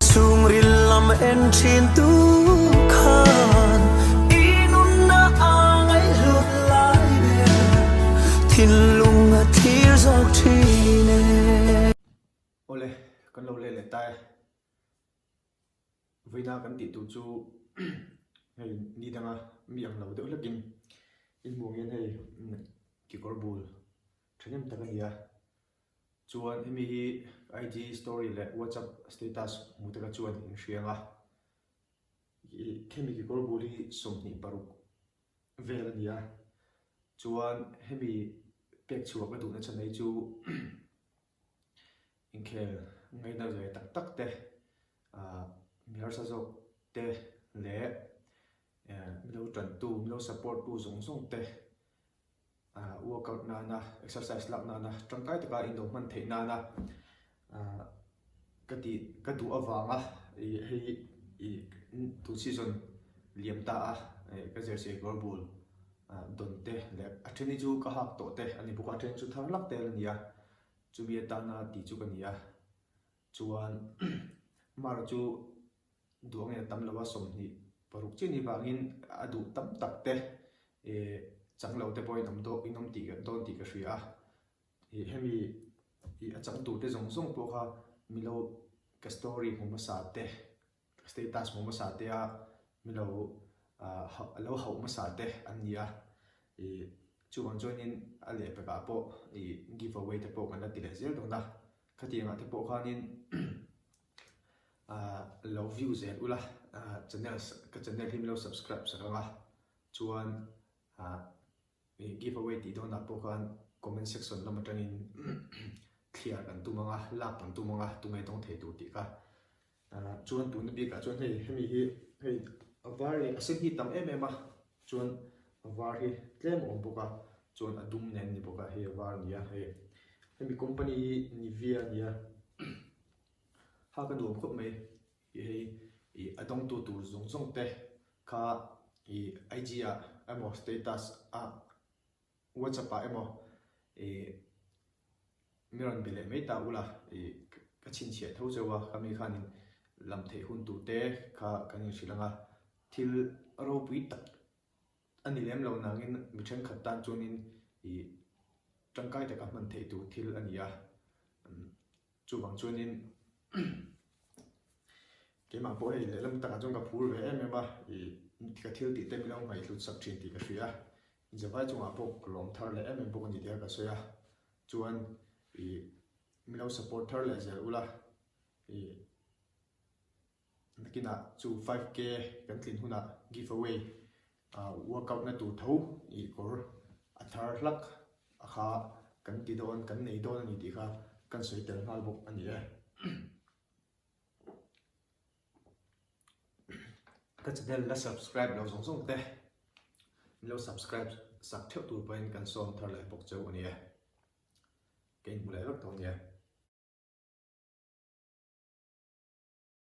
Chhungril lam en thin tu khan i nunna a ngaihhlut lai ber thinlung a thlir zawk thin e. Awle, kan lo let leh ta e. Vawiina kan tih tur chu hei ni danga mi ang lo deuh hlekin inhmuh ang hian hei kekawr bul thahnem tak a ni a. Chuan hemi hi IG story leh WhatsApp status hmu te kha chuan in hria ang a. Ih hemi kekawr bul hi 26 vel a ni a. Chuan hemi pek chhuah ka duhna chhan hi chu Inkhel ngaihna ve tak tak te, mi harsa zawk te leh mi lo tantu, mi lo support tu zawng zawng te workout nana, exercise lak nana tangkai taka in lo hman theih nana ka tih ka duh avanga ih hei ih tun season liam ta a ka jersey kawr bul dawn te leh a then hi chu ka hak tawh te a ni bawk a, a then chu thar lak te a la ni a. Chumi atana tih chu ka ni a, chuan Mara chu duh angin a tam lo a, 26 chiah ni vangin a duh tam tak te eh chang lo te pawhin awm dawn in awm tih dawn tih ka hria a, ih hemi ih a chang tur te zawng zawng pawh kha milo ka story hmu hmasa te. Status hmu hmasa te a mi lo a lo hauh hmasa te an ni a, ih chuvang chuanin a lehpekah pawh ih give away te pawh kan la ti leh zel dawn a, khatiang ah te pawh khanin ah lo view zel ula ah channel ka channel hi min lo subscribe sak ang a chuan ah. Ih give away tih dawnah pawh khan comment section lam atangin thliar kan tum ang a, lak kan tum ang a, tunge dawng thei tur tih kha. Chuan tuna bikah chuan hei hemi hi hei a var leh a sen hi tam em em a, chuan a var hi tlem a awm bawk a, chuan a dum nen a ni bawk a, hei a var a ni a, hei hemi company hi Nivea a ni a, ha ka nuam khawp mai. Ih hei ih a dawngtu tur zawng zawng te kha ih IG ah emaw status ah WhatsApp ah emaw ih mi rawn be leh mai ta ula ih ka chhinchhiah tho cheu a khami khanin lam theih hun tur te kha kan inhrilh ang a thil ropui tak a ni lem lo nangin mi thenkhat tan chuanin ih tangkai taka hman theih tur thil a ni a. Chuvang chuanin keimah pawh hei lehlam takah chuan ka phur ve em em a, ih ka thil tih te min lo ngaihhlut sak thin tih ka hria a, Zavai chungah pawh ka lawm thar leh em em bawk a ni tia ka sawi a, chuan ih min lo support thar leh zel ula ih. Nakinah chu 5K kan tlin hunah give away workout na tur tho ih kawr a thar hlak a kha kan ti dawn kan nei dawn a ni tih kha kan sawi tel nghal bawk a ni e. Ka channel la subscribe lo zawng zawng te min lo subscribe sak theuh tur pawhin kan sawm thar leh bawk cheu a ni e. Ka inhmu leh vek tawh a ni e.